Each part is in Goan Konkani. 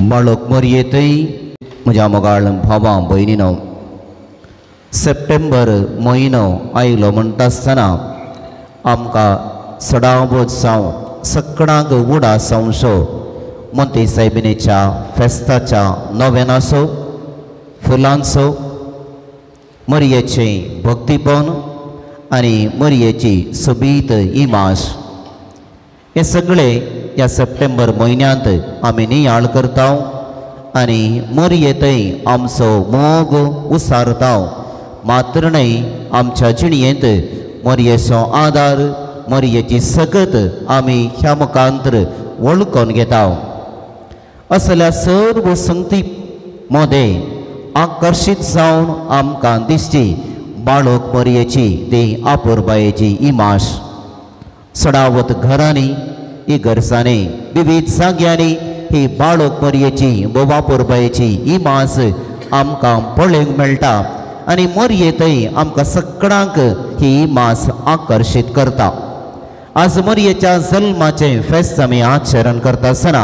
बाळक मोरयेतय म्हज्या मोगाळ भावां भयणीनो, सप्टेंबर म्हयनो आयलो म्हणटा आसतना आमकां सदांच जावं सकडांक उडास जावचो मोंती सायबिणीच्या फेस्ताच्या नोवेनाचो, फुलांचो, मरयेचें भक्तीपण आनी मरयेची सोबीत इमाज हे सगळे ह्या सप्टेंबर म्हयन्यांत आमी नियाळ करता आनी मरयेतय आमचो मोग उसारता. मात्र न्हय आमच्या जिणयेंत मरयेचो आदार, मरयेची सकत आमी ह्या मुखांतर वळखून घेता. असल्या सर्व संगती मदें आकर्शीत जावन आमकां दिसची बाळक मरयेची ती आपुरबायेची इमाज. सडावत घरांनी, इगर्जांनी, विविध जाग्यांनी ही बाळक मरयेची वापुरबायेची इमाज आमकां पळोवंक मेळटा आनी मरयेतय आमकां सगळ्यांक ही इमाज आकर्शीत करता. आज मरयेच्या जल्माचें फेस्त आमी आचरण करता आसतना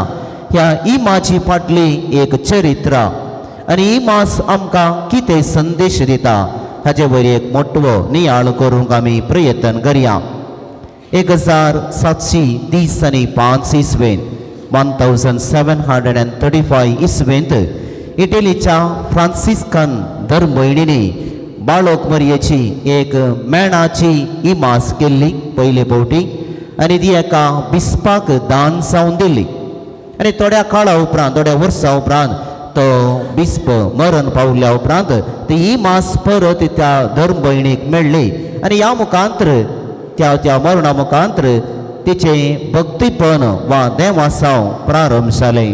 ह्या इमाजी फाटली एक चरित्र आनी इमाज आमकां कितें संदेश दिता हाचे वयर एक मोटवो नियाळ करूंक आमी प्रयत्न करया. 1730 आनी 5 इस्वेंत 1735 इस्वेंत इटलीच्या फ्रांसिस्कन धर्मभयणींनी बाळक मरयेची एक मेणाची इमाज केल्ली पयले फावटी आनी ती एका बिस्पाक दान जावन दिली आनी थोड्या काळा उपरांत, थोड्या वर्सां उपरांत तो बिस्प मरण पावल्या उपरांत ती इमाज परत त्या धर्मभयणीक मेळ्ळी आनी ह्या मुखांतर त्या त्या मरणा मुखांतर तिचें भक्तीपण वा देवासांव प्रारंभ जालें.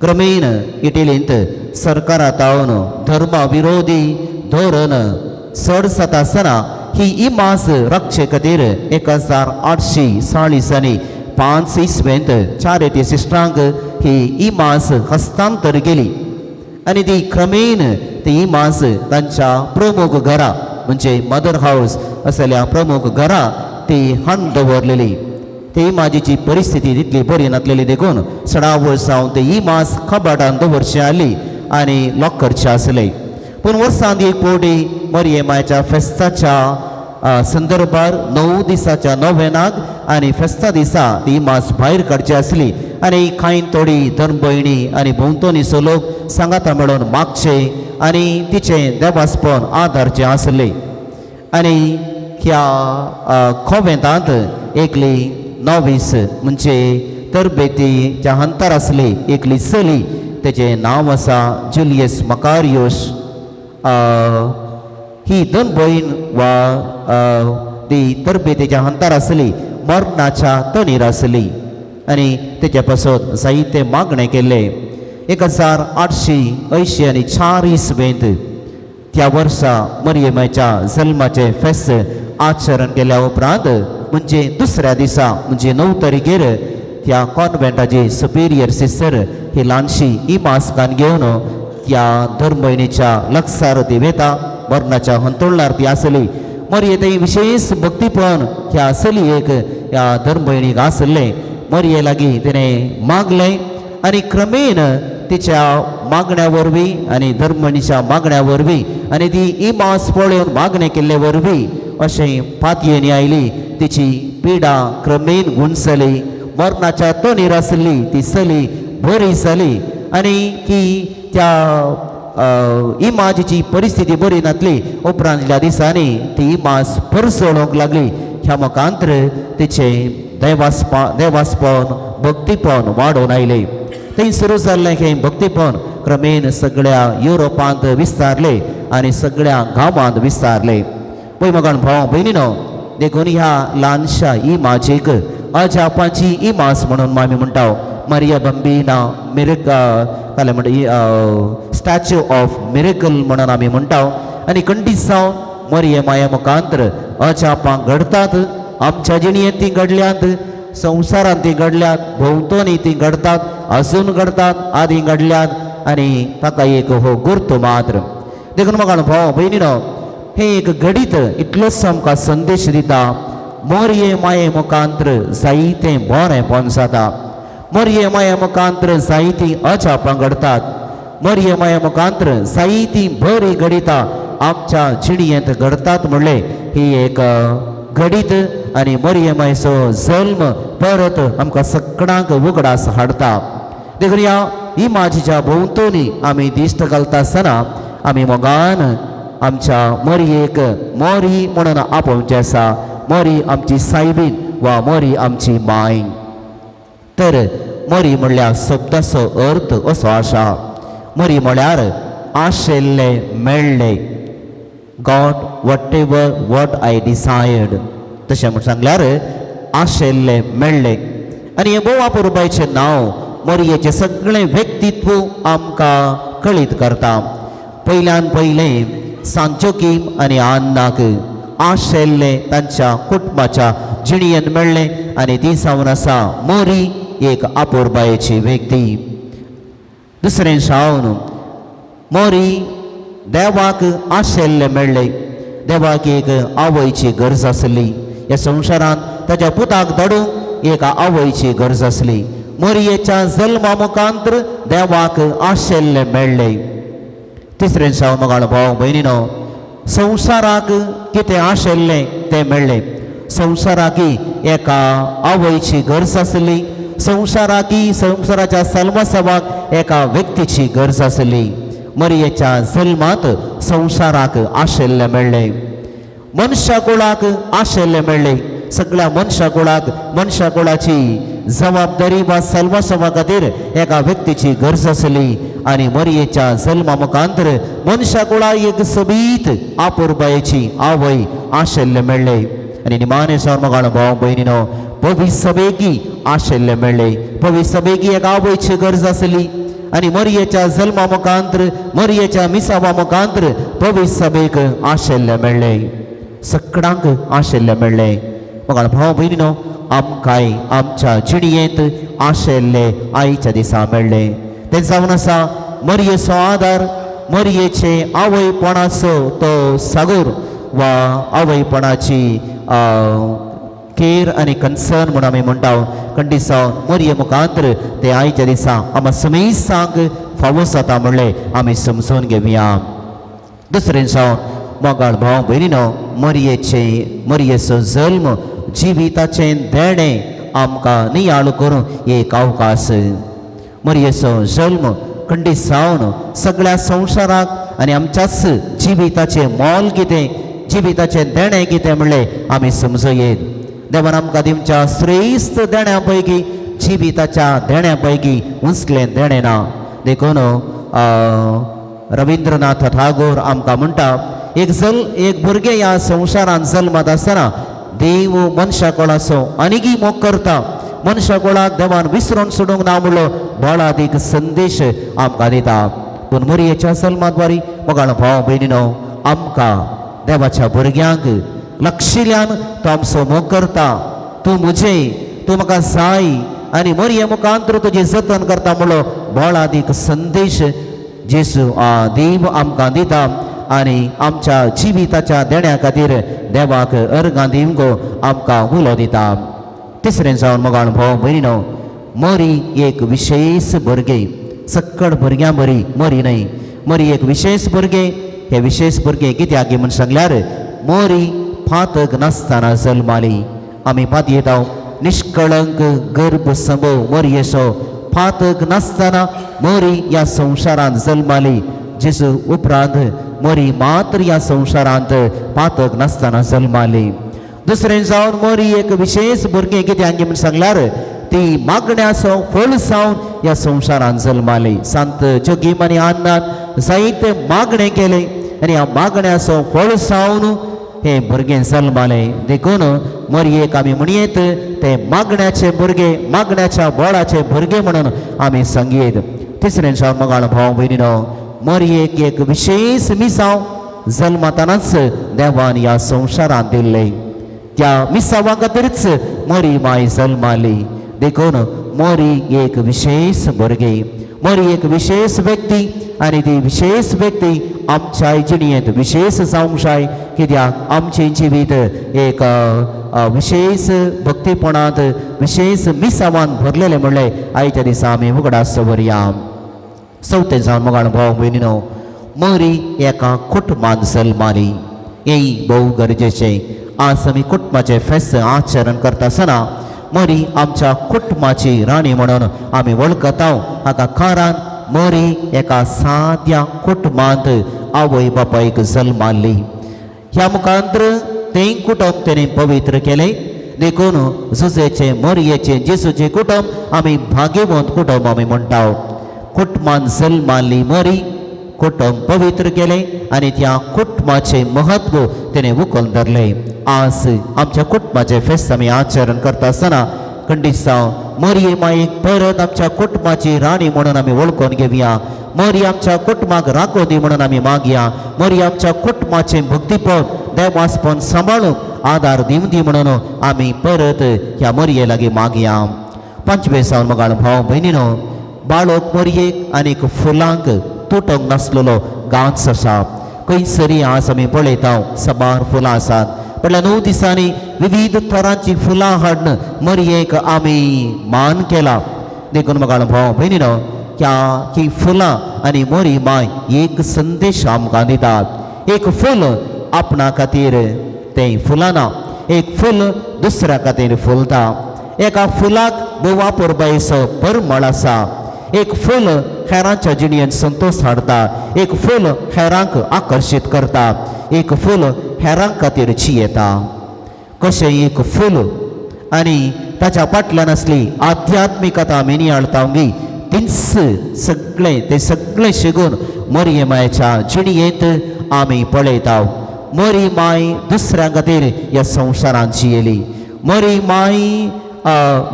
क्रमेण इटलींत सरकारांत धर्मा विरोधी धोरण चड जाता आसतना ही इमाज राखचे खातीर 1840 आनी 5 इस्वेंत चारिटी सिस्टरांक ही इमाज हस्तांतर केली आनी ती क्रमेण ती इमाज तांच्या प्रमुख घरा म्हणजे मदर हावस असल्या प्रमुख घरा ती हाडून दवरलेली. ती इमाजीची परिस्थिती तितली बरी नासलेली देखून सडावळ जावन ती इमाज कबाडान दवरची आसली आनी लॉकरची आसले. पूण वर्सांत एक फावटी मरये मायच्या फेस्ताच्या संदर्भार 9 दिसाच्या नोवेनाक आनी फेस्ता दिसा ती इमाज भायर काडची आसली आनी कांय थोडी धर्मभयणी आनी भोंवतणीचो लोक सांगाता मेळून मागचे आनी तिचें देवासपण आदारचें आसलें. आनी ह्या कोवेंतांत एकली नोवीस म्हणजे तरबेतीच्या हंतार आसली एकली चली, तेचें नांव आसा जुलियस मकारियोस. ही धर्मभयण वा ती तरबेतीच्या हंतार आसली, मरणाच्या तणीर आसली आनी तेच्या पासत जायते मागणें केल्लें. 1880 आनी 4 इस्वेंत त्या वर्सा मरयेमाच्या जल्माचें फेस्त आचरण केल्या उपरांत म्हणजे दुसऱ्या दिसा म्हणजे 9 तारखेर त्या कॉन्वेंटाची सुपिरियर सिस्टर ही ल्हानशी इमाज कान घेवन त्या धर्मभयणीच्या लक्षार ती वेता. मरणाच्या हंतोळणार ती आसली. मरये थंय विशेष भक्तीपण ह्या चलयेक ह्या धर्मभयणीक आसलें. मरये लागीं तिणें मागलें आनी क्रमेण तिच्या मागण्या वरवीं आनी धर्मभयणीच्या मागण्या वरवीं आनी ती इमाज पळोवन मागणें केल्ले वरवीं अशें पातयेनी आयली. तिची पिडा क्रमेण गुणसली, मरणाच्या तणीर आसली ती चली बरी जाली आनी ही त्या इमाजीची परिस्थिती बरी नासली. उपरांतल्या दिसांनी ती इमाज परसळोवंक लागली. ह्या मुखांतर तिचें देवासपण भक्तीपण वाडोवन आयलें. थंय सुरू जाल्लें हें भक्तीपण क्रमेण सगळ्या युरोपांत विस्तारलें आनी सगळ्या गांवांत विस्तारलें. पळय मगण भाव भयणीनो, देखून ह्या ल्हानशा इमाजीक अजापाची इमाज म्हणून आमी म्हणटा. मारिया बंबीना मिरेकल म्हणटा, स्टॅच्यू ऑफ मिरेकल म्हणून आमी म्हणटा. आनी खंडीत जावन मरिये माया मुखांतर अजापां घडतात. आमच्या जिणेंत तीं घडल्यांत, संवसारांत तीं घडल्यात, भोंवतणी तीं घडतात, अजून घडतात, आदीं घडल्यात आनी ताका एक हो गुर्त मात्र. देखून म्हाका भाव भयणीनो, हें एक घडीत इतलोच आमकां संदेश दिता. मोरये माये मुखांतर जायतें बरेंपण जाता. मरिये माया मुखांतर जायतीं अजापां घडतात. मरिये माया मुखांतर जायतीं बरीं घडिता आमच्या जिणयेंत घडतात म्हणलें ही एक घडीत आनी मरिये मायचो जल्म परत आमकां सगळ्यांक उगडास हाडटा. देखून ह्या इमाजीच्या भोंवतणी आमी दिश्ट घालता आसतना आमी मोगान आमच्या मरियेक मोरी म्हणून आपोवचें आसा. मोरी आमची सायबीन वा मोरी आमची माय. तर मोरी म्हणल्यार शब्दाचो अर्थ असो आसा. मोरी म्हळ्यार आशिल्लें मेळ्ळें. God whatever what I desired. तशें म्हूण सांगल्यार आशिल्लें मेळ्ळें. आनी हें भोव अपुरबायचें नांव मोरयेचें सगळें व्यक्तित्व आमकां कळीत करता. पयल्यान पयलें सांजोकीम आनी आन्नाक आशिल्लें तांच्या कुटुंबाच्या जिणयेन मेळ्ळें आनी ती जावन आसा मोरी एक अपुरबायेची व्यक्ती. दुसरें जावन मोरी देवाक आशिल्लें मेळ्ळें. देवाक एक आवयची गरज आसली. ह्या संवसारांत ताच्या पुताक धाडूंक एक आवयची गरज आसली. मोरयेच्या जल्मा मुखांतर देवाक आशिल्लें मेळ्ळें. तिसरें जावन मोगाळ भाव भयणीनो, संवसाराक कितें आशिल्लें तें मेळ्ळें. संवसाराकी एका आवयची गरज आसली. संवसाराकी संवसाराच्या सल्मासवाक एका व्यक्तीची गरज आसली. मरियेच्या जल्मांत संवसाराक आशिल्लें मेळ्ळें. मनशा कुळाक आशिल्लें मेळ्ळें. सगळ्या मनशा कुळाक मनशा कुळाची जबाबदारी वा सल्वासवा खातीर एका व्यक्तीची गरज आसली आनी मरियेच्या जल्मा मुखांतर मनशा कुळाक एक सोबीत अपुरबायेची आवय आशिल्लें मेळ्ळें. आनी निमाणें जावन मोगाळ भाव भयणीनो, पवित्र सभेकी आशिल्लें मेळ्ळें. पवित्र सभेकी एक आवयची गरज आसली आनी मरियेच्या जल्मा मुखांतर मरियेच्या मिसावा मुखांतर पवित्र सभेक आशिल्लें मेळ्ळें. सगळ्यांक आशिल्लें मेळ्ळें. मोगाळ भाव भयणीनो, आमकांय आमच्या जिणयेंत आशिल्लें आयच्या दिसा मेळ्ळें. तें जावन आसा मरियेचो आदार, मरियेचे आवयपणाचो तो सागोर वा आवयपणाची केर आनी कन्सर्न म्हूण आमी म्हणटा. खंडीत मरिये मुखांतर ते आयच्या दिसा आमकां समेस्तांक फावो जाता म्हणलें आमी समजून घेवया. दुसरें जावन मोगाळ भाव भयणीनो, मरियेचे मरियेचो जल्म जिविताचें देणें आमकां नियाळ करूंक एक अवकाश. मरियेचो जल्म खंडीत जावन सगळ्या संवसाराक आनी आमच्याच जिविताचें मोल कितें, जिविताचें देणें कितें म्हणलें आमी समजूं. देवान आमकां दिवच्या श्रेश्ठ देण्या पैकी जिविताच्या देण्या पैकी उंचलें देणें ना. देखून रविंद्रनाथ ठागोर आमकां म्हणटा, एक भुरगें ह्या संवसारांत जल्मात आसतना देव मनशा कोळाचो आनीकय मोग करता. मनशा कोळाक देवान विसरून सोडूंक ना म्हणलो बळादीक संदेश आमकां दिता. पूण मरियेच्या जल्माद्वारी मोगाळ भाव भयणीनो, आमकां देवाच्या भुरग्यांक लक्षिल्यान तो आमचो मोग करता. तूं म्हजें, तूं म्हाका जाय आनी मरिये मुखांतर तुजें जतन करता म्हणलो बळादीक संदेश जेजू देव आमकां दिता आनी आमच्या जिविताच्या देण्या खातीर देवाक अर्गां दिवंक आमकां उलो दिता. तिसरें जावन मोगाळ भाव भयणीनो, मरी एक विशेश भुरगें. सक्कड भुरग्यां बरी मरी न्हय, मरी एक विशेश भुरगें. हे विशेश भुरगें कित्याक म्हूण सांगल्यार मरी फातक नासतना जल्माली. आमी पातयेता निष्कळंक गर्भ संभव मरियेचो फातक नासतना मरी ह्या संवसारांत जल्माली. जेजू उपरांत मरी मात्र ह्या संवसारांत पातक नासतना जल्माली. दुसरें जावन मरी एक विशेश भुरगें कित्याक म्हूण सांगल्यार ती मागण्याचो फळ जावन ह्या संवसारांत जल्माली. संत जोगीम आनी आन्नान जायते मागणें केलें आनी ह्या मागण्याचो फळ जावन हें भुरगें जल्मालें. देखून मरियेक आमी म्हणयेत ते मागण्याचे भुरगे, मागण्याच्या बळाचे भुरगे म्हणून आमी सांगयेत. तिसरें जावन मोगाळ भाव भयणीनो, मरियेक एक विशेश मिसांव जल्मतानाच देवान ह्या संवसारांत दिल्लें. त्या मिसांवा खातीरच मरी माय जल्माली. देखून मरी एक विशेश भुरगें, मरी एक विशेश व्यक्ती आनी ती विशेश व्यक्ती आमच्या जिणयेंत विशेश जावंक जाय. कित्याक आमचें जिवीत एक विशेष भक्तीपणांत विशेष मिसावान भरलेले म्हणलें आयच्या दिसा आमी उगडास दवरया. चवथें जावन मोगाळ भाव भयणीनो, मरी एका कुटुंबान जल्माली हें भोव गरजेचें. आज आमी कुटुंबाचें फेस्त आचरण करता आसतना मरी आमच्या कुटुंबाची राणी म्हणून आमी वळखता. हाका कारण मरी एका साद्या कुटुंबांत आवय बापायक जल्माली. ह्या मुखांतर तें कुटुंब तेणें पवित्र केलें. देखून जुजेचें मरयेचें जेजूचें कुटुंब आमी भाग्यवंत कुटुंब आमी म्हणटा. कुटुंबान जल्माली मरी, कुटुंब पवित्र केलें आनी त्या कुटुंबाचें म्हत्व तेणें उखलून धरलें. आज आमच्या कुटुंबाचें फेस्त आमी आचरण करता आसतना खंडीत जावं मरये मायेक परत आमच्या कुटुंबाची राणी म्हणून आमी वळखून घेवया. मरी आमच्या कुटुंबाक राखो दी म्हणून आमी मागया. मरी आमच्या कुटुंबाचें भक्तीपण देवासपण सांबाळूंक आदार दिवं दी म्हणून आमी परत ह्या मरये लागीं मागया. पांचवे सावन मोगाळ भाव भयणीनो, बाळक मरयेक आनीक फुलांक तुटोंक नासलेलो गांच आसा. खंयसरी आज आमी पळयता साबार फुलां आसात. म्हटल्यार 9 दिसांनी विविध तरांची फुलां हाडून मरयेक आमी मान केला. देखून मोगाळ भाव भयणीनो, ह्या ही फुलां आनी मरी माय एक संदेश आमकां दितात. एक फूल आपणा खातीर तें फुलाना, एक फूल दुसऱ्या खातीर फुलता. एका फुलाक भोव अपुरबायेचो परमळ आसा. एक फूल हेरांच्या जिणेंत संतोष हाडटा, एक फूल हेरांक आकर्शीत करता, एक फूल हेरां खातीर जियेता. कशें एक फूल आनी ताच्या फाटल्यान आसली आध्यात्मिकता आमी नियाळटा तीच सगळें तें सगळें शिकून मरये मायेच्या जिणेंत आमी पळयता. मरी माय दुसऱ्यां खातीर ह्या संवसारांत जियेली. मरी माय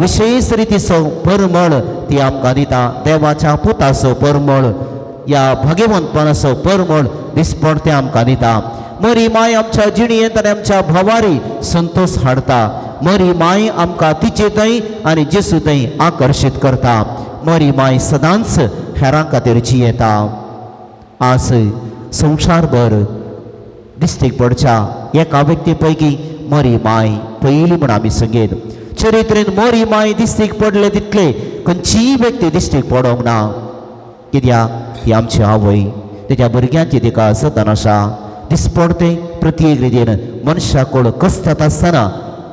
विशेष रितीचो परमळ ती आमकां दिता. देवाच्या पुताचो परमळ, ह्या भाग्यवंतपणाचो परमळ दिसपडते आमकां दिता. मरी माय आमच्या जिणेंत आनी आमच्या भावारी संतोष हाडटा. मरी माय आमकां तिचे थंय आनी जेजू थंय आकर्शीत करता. मरी माय सदांच हेरां खातीर जियेता. आज संवसारभर दिस्तीक पडच्या एका व्यक्ती पैकी मरी माय पयली म्हूण आमी सांगीत. चरित्रेन मरी माय दिस्तीक पडले तितले खंयचीय व्यक्ती दिस्तीक पडोंक ना. कित्याक ही आमची आवय, तेच्या भुरग्यांची तिका जतन आसा. दिसपडते प्रत्येक रितीन मनशाक कसतात आसतना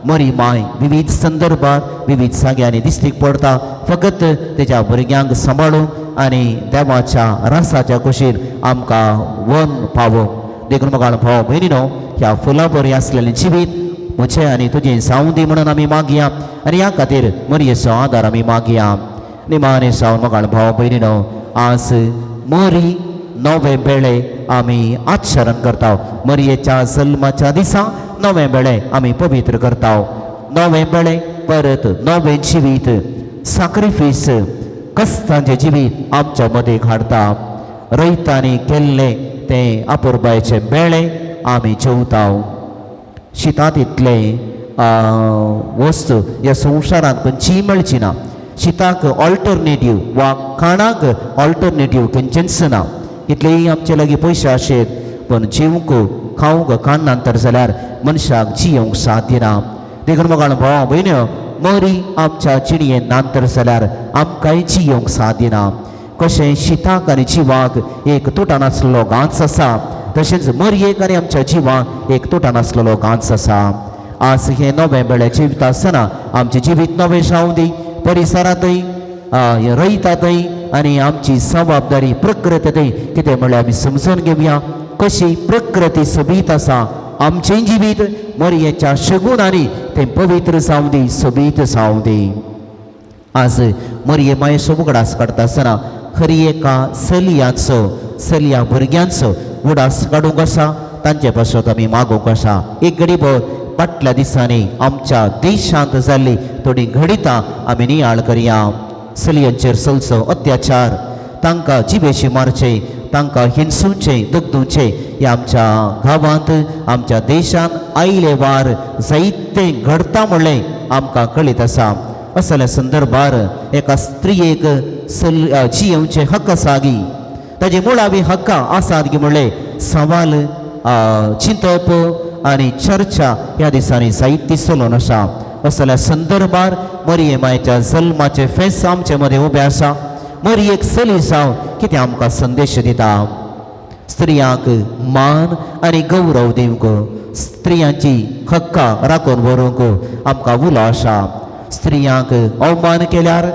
मरी माय विविध संदर्भात विविध जाग्यांनी दिस्तीक पडटा. फकत तेच्या भुरग्यांक सांबाळूंक आनी देवाच्या रासाच्या कुशीन आमकां वन पावोवंक. देखून मोगाळ भाव भयणीनो, ह्या फुलां बरी आसलेलें जिवीत म्हजें आनी तुजें जावं दी म्हणून आमी मागया आनी ह्या खातीर मरयेचो आदार आमी मागया. निमाणे सावन मोगाळ भाव भयणीनो, आज मरी नवे बेळे आमी आचरण करता. मरयेच्या जल्माच्या दिसा नवे बेळे आमी पवित्र करता. नवे बेळे परत नवें जिवीत, साक्रिफीस, कस्तांचें जिवीत आमच्या मदेक हाडटा. रयतांनी केल्लें तें अपुरबायेचें बेळे आमी जेवता. शितांत इतलें वस्तू ह्या संवसारांत खंयचीय मेळची ना. शिताक ऑल्टरनेटीव वा खाणाक ऑल्टरनेटीव खंयचेंच ना. इतलेय आमचे लागीं पयशे आशेत पूण जेवंक खावंक खाण नातर जाल्यार मनशाक जियोंक साध्य ना. देखून मोगाळ भाव भयण्यो, मरी आमच्या जिणयेन नातर जाल्यार आमकांय जियोंक साध्य ना. कशें शिताक आनी जिवाक एक तुटा नासलेलो गांच आसा, तशेंच मरयेक आनी आमच्या जिवाक एक तुटा नासलेलो गांच आसा. आज हें नवें बेळे जिविता आसतना आमचें जिवीत नवें जावं दी. परिसरांतय रयतातय आनी आमची जबाबदारी प्रकृतीतय कितें म्हणल्यार आमी समजून घेवया. कशी प्रकृती सोबीत आसा आमचें जिवीत मरयेच्या शगुनांनी तें पवित्र जावं दी, सोबीत जावं दी. आज मरये मायेचो उगडास काडटा आसतना हर एका चलयांचो, चलया भुरग्यांचो उगडास काडूंक आसा. तांचे पासत आमी मागूंक आसा. एक घडीभर फाटल्या दिसांनी आमच्या देशांत जाल्ली थोडीं घडितां आमी नियाळ करया. चलयांचेर चलचो अत्याचार, तांकां जिबेशी मारचें, तांकां हिंसुचें, दगदुचें ह्या आमच्या गांवांत आमच्या देशांत आयले वार जायतें घडटा म्हणलें आमकां कळीत आसा. असल्या संदर्भार एका स्त्रियेक जियेवचे हक्क आसा गी, ताजे मुळावी हक्कां आसात गी म्हणलें सवाल चिंतप आनी चर्चा ह्या दिसांनी जायती चलून आसा. असल्या संदर्भार मरिये मायच्या जल्माचे फेस आमचे मदें उबें आसा. मरी एक चली जावन कितें आमकां संदेश दिता? स्त्रियांक मान आनी गौरव दिवंक, स्त्रियांची हक्कां राखून व्हरूंक आमकां उलो आसा. स्त्रियांक अवमान केल्यार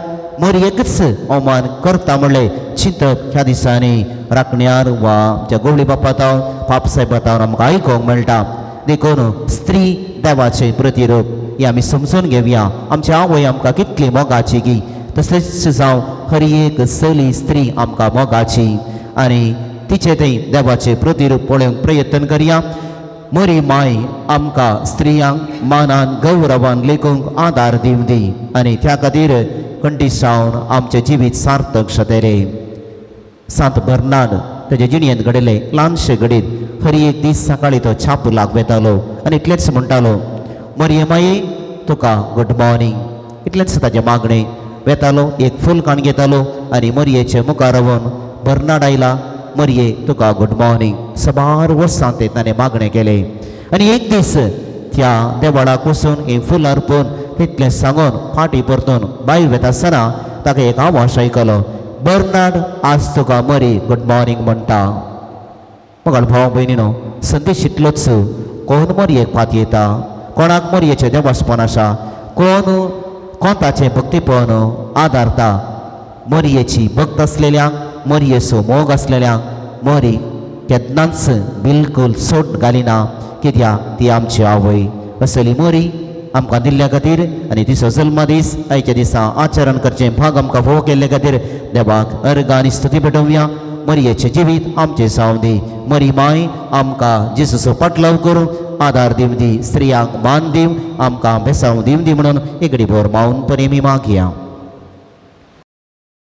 मरयेकच अवमान करता म्हणलें चिंतप ह्या दिसांनी राखण्यार वा आमच्या गवळी बापातावन पापसाहेबातावन आमकां आयकूंक मेळटा. देखून स्त्री देवाचें प्रतिरूप हें आमी समजून घेवया. आमची आवय आमकां कितली मोगाची गी, तसलेच जावं हर एक चली स्त्री आमकां मोगाची आनी तिचें तें देवाचें प्रतिरूप पळोवंक प्रयत्न करया. मरी माय आमकां स्त्रियांक मानान गौरवान लेखूंक आदार दिवं दी आनी त्या खातीर कंठीसावन आमचें जिवीत सार्थक जातलें. सांत बर्नाड तेजे जिणेंत घडिल्लें ल्हानशें घडीत हर एक दीस सकाळीं तो छापुलाक वेतालो आनी इतलेंच म्हणटालो, मरिये माये तुका गुड मॉर्निंग. इतलेंच ताजें मागणें. वेतालो एक फूल काण घेतालो आनी मरियेचे मुखार रावन बर्नाड आयला, मरिये तुका गुड मॉर्निंग. सबार वर्सां ते ताणें मागणें केलें आनी एक दीस त्या देवळाक वचून हें फूल अर्पून तितलें सांगून फाटीं परतून भायर वेता आसतना ताका एक आवाज आयकलो, बर्नाड आज तुका मरी गुड मॉर्निंग म्हणटा. मगळ भाव भयणीनो, संदेश इतलोच, कोण मरयेक पातयेता, कोणाक मरयेचें देवासपण आसा, कोण कोणाचें भक्तीपण आदारता. मरयेची भक्त आसलेल्यांक, मरयेचो मोग आसलेल्यांक मरी केन्नाच बिलकूल सोट घालिना, कित्याक ती आमची आवय. असली मरी आमकां दिल्ल्या खातीर आनी तिचो जल्मदीस आयच्या दिसा आचरण करचें भाग आमकां फावो केल्ले खातीर देवाक अर्घ आनी स्तुती भेटोवया. मरयेचें जिवीत आमचें जावं दी. मरी माय आमकां जेजूचो पाटलाव करूं आदार दिवं दी, स्त्रियांक मान दिवं, आमकां बेसांव दिवं दी म्हणून एकडे भर मावन परेमी मागया.